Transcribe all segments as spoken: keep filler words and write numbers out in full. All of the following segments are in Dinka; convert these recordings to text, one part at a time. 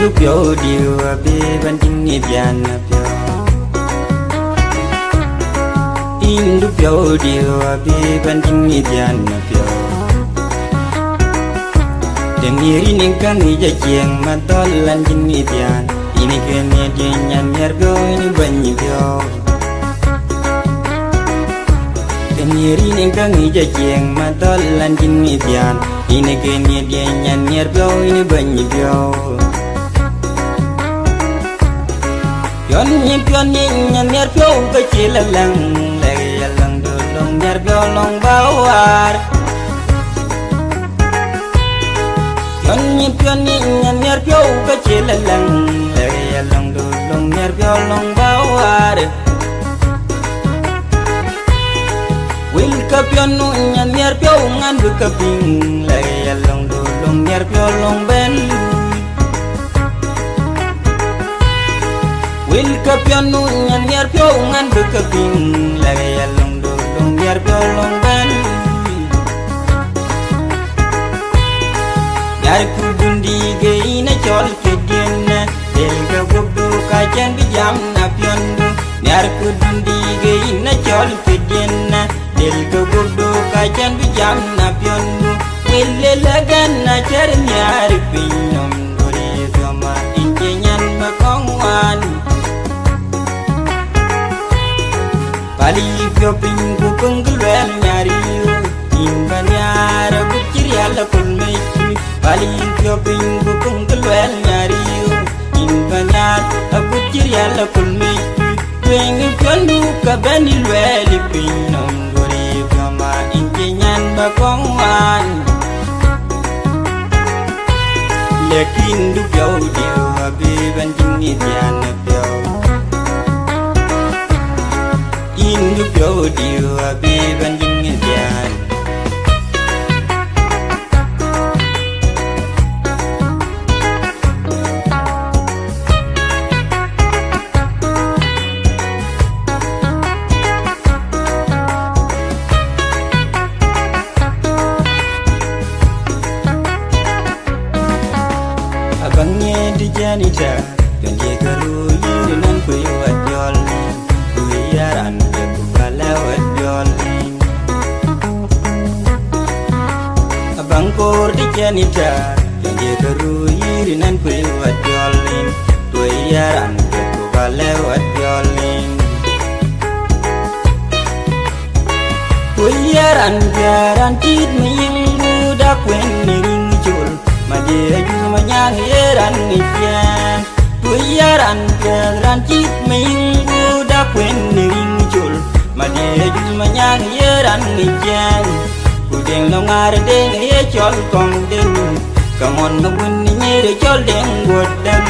Piɔ̈u diu abï bɛ̈n cïn ŋic bian apiɔ̈u. Yïn du piɔ̈u diu abï bɛ̈n cïn ŋic bian apiɔ̈u. Të nhiër yïn ë käŋ ŋic acieŋ ma dhɔ̈l an cïn ŋic bian. Yïn ë kën ë diëny an nhiɛɛr piɔ̈u yïn ë bɛ̈ny piɔ̈u. Të nhiër yïn ë käŋ ŋic acieŋ ma dhɔ̈l an cïn ŋic bian. Yïn ë kën ë diëny an nhiɛɛr piɔ̈u yïn ë bɛ̈ny piɔ̈u. Piɔ̈n yïn piɔ̈n yïn an nhiɛɛr piɔ̈u ke cï la läŋ. Lɛ̈k ya lɔ̈ŋdu lɔ̈ŋ nhiɛɛr piɔ̈u lɔ̈ŋ bä waar. Piɔ̈n yïn piɔ̈n yïn an nhiɛɛr piɔ̈u ke cï la läŋ. Lɛ̈k ya lɔ̈ŋdu lɔ̈ŋ nhiɛɛr piɔ̈u lɔ̈ŋ bä waar. Wël ke piɔ̈n nu nya nhiɛɛr piɔ̈u ŋan bï ke piŋ, lɛ̈k ya lɔ̈ŋdu lɔ̈ŋ nhiɛɛr piɔ̈u lɔ̈ŋ bɛ̈n luui. Wël ke piɔ̈n nu nya nhiɛɛr piɔ̈u ŋan bï ke piŋ, lɛ̈k ya lɔ̈ŋdu lɔ̈ŋ nhiɛɛr piɔ̈u lɔ̈ŋ bɛ̈n luui. Nhiarkudun dï ke yïn acɔl ke diënë, del ke guöpdu ka cɛn bï jam na piɔ̈ndu. Nhiarkudun dï ke yïn acɔl ke diënë, del ke guöpdu ka cɛn bï jam na piɔ̈ndu. Wël ë lɛ̈k ɛn acär nhiaar piny nɔm, duɔ̈ri piɔ̈ma yïn cï nyan bä kɔŋ wan. Pal yï piɔ̈u piny ku piŋ kë luɛɛl nyariu, yïn bä nhiaar agut cï rial aköl mec tui. Pal yï piɔ̈u piny ku piŋ kë luɛɛl nyariu, yïn bä nhiaar agut cï rial aköl mec tui. Tueŋ piɔ̈ndu ka bɛ̈n ë luɛɛl ë piny nɔm, duɔ̈ri piɔ̈ma yïn cï nyan bä kɔŋ wan. Lakin du piɔ̈u diu abï bɛ̈n cïn ŋic bian apiɔ̈u. Yïn du piɔ̈u diu abï bɛ̈n cïn ŋic bian. Abaŋ ŋiɛc të cɛn ë tɛ̈, piɔ̈n diëk ke ruu yïn ënɔn kuc wɛ̈t piɔl liŋ, ku yï ya raan piɛth ku bä lɛ̈k wɛ̈t piɔl liŋ. Abaŋ koor të cɛn ë tɛ̈, piɔ̈n diëk ke ruu yïn ënɔn kuc wɛ̈t piɔl liŋ, ku yï ya raan piɛth ku bä lɛ̈k wɛ̈t piɔl liŋ. Ku ye raan piɛth raan cït me yiŋ guda kuen në riŋ col, ma de ajur ma nyaŋ ye raan ŋic ciɛɛŋ. Ku ye raan piɛth raan cït me yiŋ guda kuen në riŋ col, ma de ajur ma nyaŋ ye raan ŋic ciɛɛŋ. Ku deŋ lɔ ŋaar deŋ ye cɔl kɔŋ deŋ. Ka ŋɔn me wën nyïïr cɔl deŋ guɔ̈t dɛ̈m.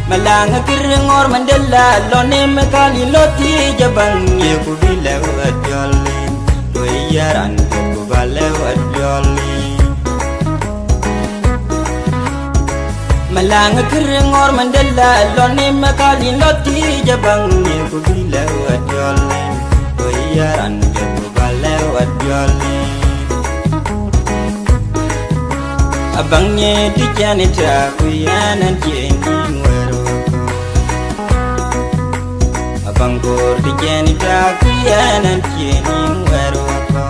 Malaŋ kër ŋɔr Mandela lɔ nem kal yïn lɔ thiëëc abaŋ ye ku bï lɛ̈k wɛ̈t piɔl liŋ. Ku ye raan piɛth ku bä lɛ̈k wɛ̈t piɔl liŋ. Malaŋ kër ŋɔr Mandela lɔ nem kal yïn lɔ thiëëc abaŋ ye ku bï lɛ̈k wɛ̈t piɔl liŋ. Ku ye raan piɛth ku bä lɛ̈k wɛ̈t piɔl liŋ. Abaŋ ŋiɛc të cɛn ë tɛ̈ ku yɛn ɛn cie nïn wɛ̈ɛ̈r wakɔ̈u. Abaŋ koor të cɛn ë tɛ̈ ku yɛn ɛn cie nïn wɛ̈ɛ̈r wakɔ̈u.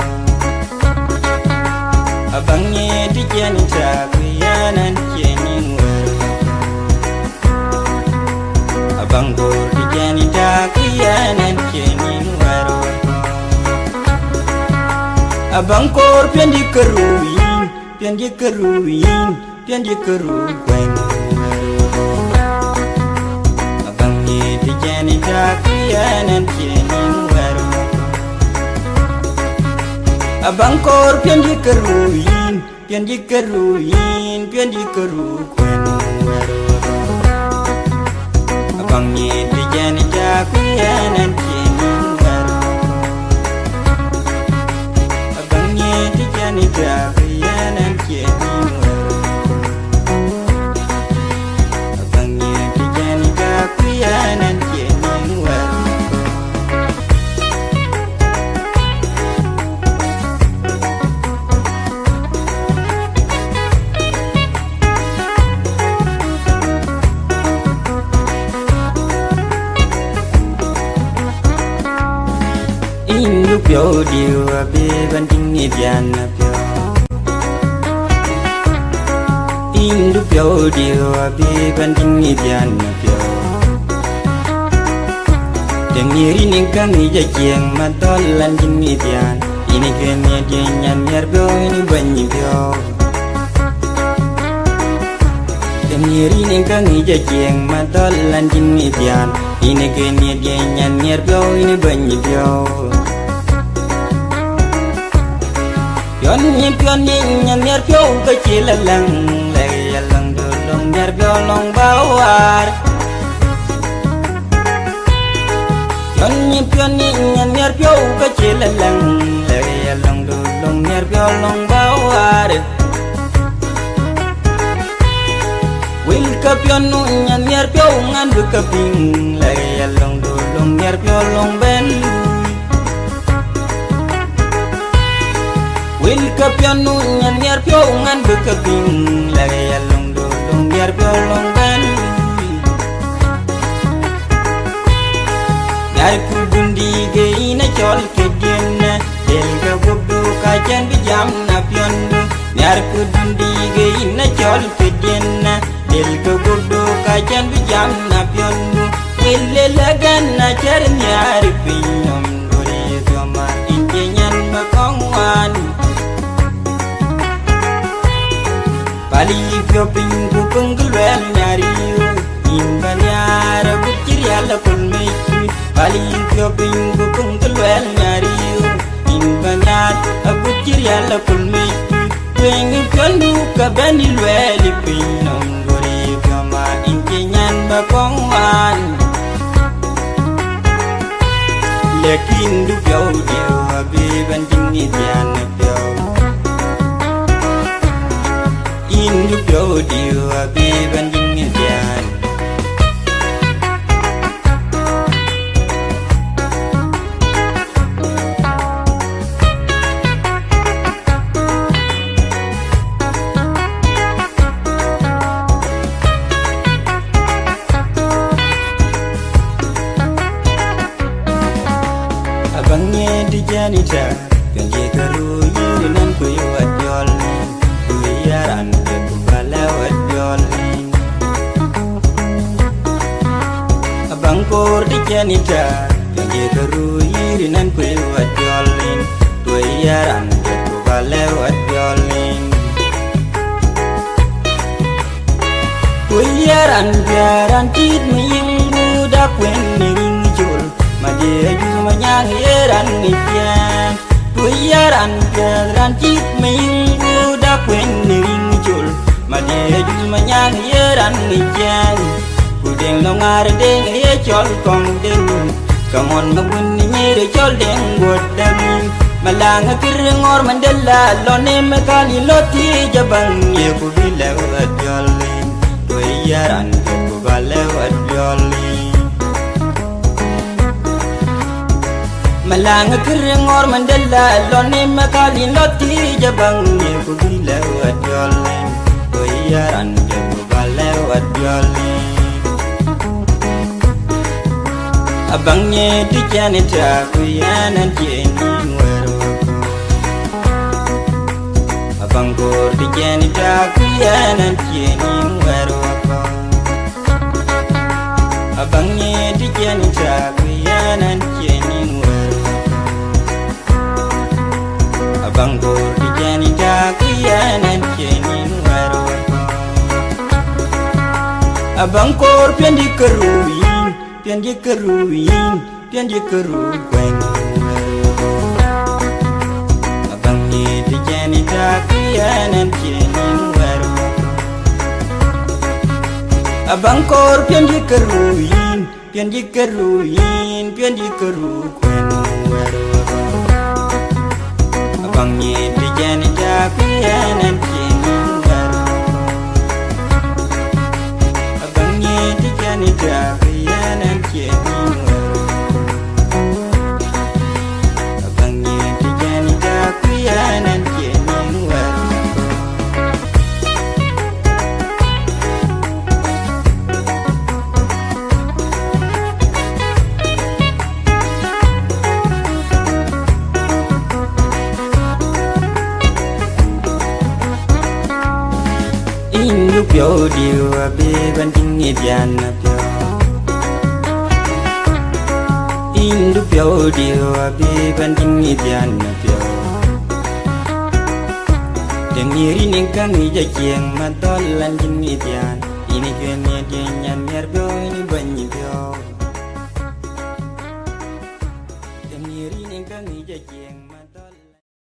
Abaŋ ŋiɛc të cɛn ë tɛ̈ ku yɛn ɛn cie nïn wɛ̈ɛ̈r wakɔ̈u. Abaŋ koor të cɛn ë tɛ̈ ku yɛn ɛn cie nïn wɛ̈ɛ̈r wakɔ̈u. Abaŋ koor piɔ̈n diëk ke ruu yïn, piɔ̈n diëk ke ruu yïn, piɔ̈n diëk ke ruu kuɛn. Abaŋ ŋiɛc të cɛn ë tɛ̈ ku yɛn ɛn cie nïn wɛ̈ɛ̈r wakɔ̈u. Abaŋ koor piɔ̈n diëk ke ruu yïn, piɔ̈n diëk ke ruu yïn, piɔ̈n diëk ke ruu kuɛn wɛ̈ɛ̈r wakɔ̈u. Abaŋ ŋiɛc të cɛn ë tɛ̈ ku yɛn ɛn cie nïn wɛ̈ɛ̈r wakɔ̈u. Abaŋ ŋiɛc të cɛn ë tɛ̈ ku yɛn ɛn cie nïn wɛ̈ɛ̈r wakɔ̈u. Abaŋ ŋiɛc të cɛn ë tɛ̈ ku yɛn ɛn cie nïn wɛ̈ɛ̈r wakɔ̈u. Piɔ̈u diu abï bɛ̈n tïŋ ë biän apiɔ̈u. Yïn du piɔ̈u diu abï bɛ̈n tïŋ ë biän apiɔ̈u. Të ŋiɛ̈r yïn ë käŋ yic acieŋ ma dhɔ̈l an tïŋ ë biän. Yïn ë kën miɛt ye nyan miɛt piɔ̈u yïn ë bɛ̈ny piɔ̈u. Të ŋiɛ̈r yïn ë käŋ yic acieŋ ma dhɔ̈l an tïŋ ë biän. Yïn ë kën miɛt ye nyan miɛt piɔ̈u yïn ë bɛ̈ny piɔ̈u. Piɔ̈n yïn piɔ̈n yïn nyan miɛt piɔ̈u ke cï la läŋ. Lɛ̈k ya lɔ̈ŋdu lɔ̈ŋ miɛt piɔ̈u lɔ̈ŋ bä waar. Piɔ̈n yïn piɔ̈n yïn nyan miɛt piɔ̈u ke cï la läŋ. Lɛ̈k ya lɔ̈ŋdu lɔ̈ŋ miɛt piɔ̈u lɔ̈ŋ bä waar. Wël ke piɔ̈n nu nyan miɛt piɔ̈u ŋän bï ke piŋ. Lɛ̈k ya lɔ̈ŋdu lɔ̈ŋ miɛt piɔ̈u lɔ̈ŋ bɛ̈n lui. Wël ke piɔ̈n nu nyan miɛt piɔ̈u ŋän bï ke piŋ. Lɛ̈k ya lɔ̈ŋdu lɔ̈ŋ miɛt piɔ̈u lɔ̈ŋ bɛ̈n lui. Nhiarkudun dï ke yïn acɔl këdiën, del ke guöpdu ka cän bï jam na piɔ̈ndu. Nhiarkudun dï ke yïn acɔl këdiën, del ke guöpdu ka cän bï jam na piɔ̈ndu. Wël ë lɛ̈k ɛn acär nhiaar piny nɔm, duɔ̈r ye piɔ̈ma yïn cï nyan bä kɔŋ wan. Pal yï piɔ̈u piny ku piŋ kë luɛɛl nhiar yï, yïn bä nhiaar agut cï rial aköl mec. Pal yï piɔ̈u piny ku piŋ kë luɛɛl nhiar yï, yïn bä nhiaar agut cï rial aköl mec. Tueŋ piɔ̈ndu ke bɛ̈n ë luɛɛl ë piny nɔm, duɔ̈r ye piɔ̈ma yïn cï nyan bä kɔŋ wan. Lakin du piɔ̈u diu abï bɛ̈n tïŋ ë biän apiɔ̈u. Yïn du piɔ̈u diu abï bɛ̈n tïŋ ë biän. Abaŋ ŋiɛc të cɛn ë tɛ̈, piɔ̈n ye kë ruu yïn ë nɛn ku ye wɛ̈t jɔl nin, ku ye yaran ke ku bä lɛ̈k wɛ̈t jɔl nin. Abaŋ koor të cɛn ë tɛ̈, piɔ̈n ye kë ruu yïn ë nɛn ku ye wɛ̈t jɔl nin, ku ye yaran ke ku bä lɛ̈k wɛ̈t jɔl nin. Ku ye raan piɛth raan cït më yïŋ guut akuën në riŋ col, ma dië juth ma nyaŋ ye raan ŋic ciɛɛŋ. Ku ye raan piɛth raan cït më yïŋ guut akuën në riŋ col, ma dië juth ma nyaŋ ye raan ŋic ciɛɛŋ. Ku deŋ lɔ ŋaar deŋ ye cɔl kɔŋ deŋ. Kaŋuan ma bun nyir cɔl deŋ guɔt dɛm. Malaŋ kir ŋɔr Mandela lɔ nem kan i lɔ thiëc abaŋ ye ku bï lɛ̈k wɛ̈t jɔl nin. Ku ye raan ke ku bä lɛ̈k wɛ̈t jɔl nin. Malaŋ kir ŋɔr Mandela lɔ nem kan i lɔ thiëc abaŋ ye ku bï lɛ̈k wɛ̈t jɔl nin. Ku ye raan ke ku bä lɛ̈k wɛ̈t jɔl nin. Abaŋ ŋiɛc të cɛn ë tɛ̈ ku yɛn ɛn cie nïn wɛ̈ɛ̈r wakɔ̈u. Abaŋ koor të cɛn ë tɛ̈ ku yɛn ɛn cie nïn wɛ̈ɛ̈r wakɔ̈u. Abaŋ ŋiɛc të cɛn ë tɛ̈ ku yɛn ɛn cie nïn wɛ̈ɛ̈r wakɔ̈u. Abaŋ koor të cɛn ë tɛ̈ ku yɛn ɛn cie nïn wɛ̈ɛ̈r wakɔ̈u. Abaŋ koor piɔ̈n dï kë ruu yïn, piɔ̈n dï kë ruu yïn, piɔ̈n dï kë ruu kuɛn. Abaŋ ŋiɛc të cɛn ë tɛ̈ ku yɛn ɛn cie nïn wɛ̈ɛ̈r wakɔ̈u. Abaŋ koor piɔ̈n dï kë ruu yïn, piɔ̈n dï kë ruu yïn, piɔ̈n dï kë ruu kuɛn wɛ̈ɛ̈r wakɔ̈u. Abaŋ ŋiɛc të cɛn ë tɛ̈ ku yɛn ɛn cie nïn wɛ̈ɛ̈r wakɔ̈u. Abaŋ ŋiɛc të cɛn ë tɛ̈ ku yɛn ɛn cie nïn wɛ̈ɛ̈r wakɔ̈u. Abaŋ ŋiɛc të cɛn ë tɛ̈ ku yɛn ɛn cie nïn wɛ̈ɛ̈r wakɔ̈u. Yïn du piɔ̈u diu abï bɛ̈n cïn ŋic diɛn apiɔ̈u. Yïn du piɔ̈u diu abï bɛ̈n cïn ŋic diɛn apiɔ̈u. Tɛ̈ ŋiɛ̈r yïn ë käŋ yic acieŋ ma dhɔl an cïn ŋic diɛn. Yïn ë cuëŋ ŋiɛ̈t yïn nyan miɛ̈r piɔ̈u yïn ë bɛ̈ny piɔ̈u. Tɛ̈ ŋiɛ̈r yïn ë käŋ yic acieŋ.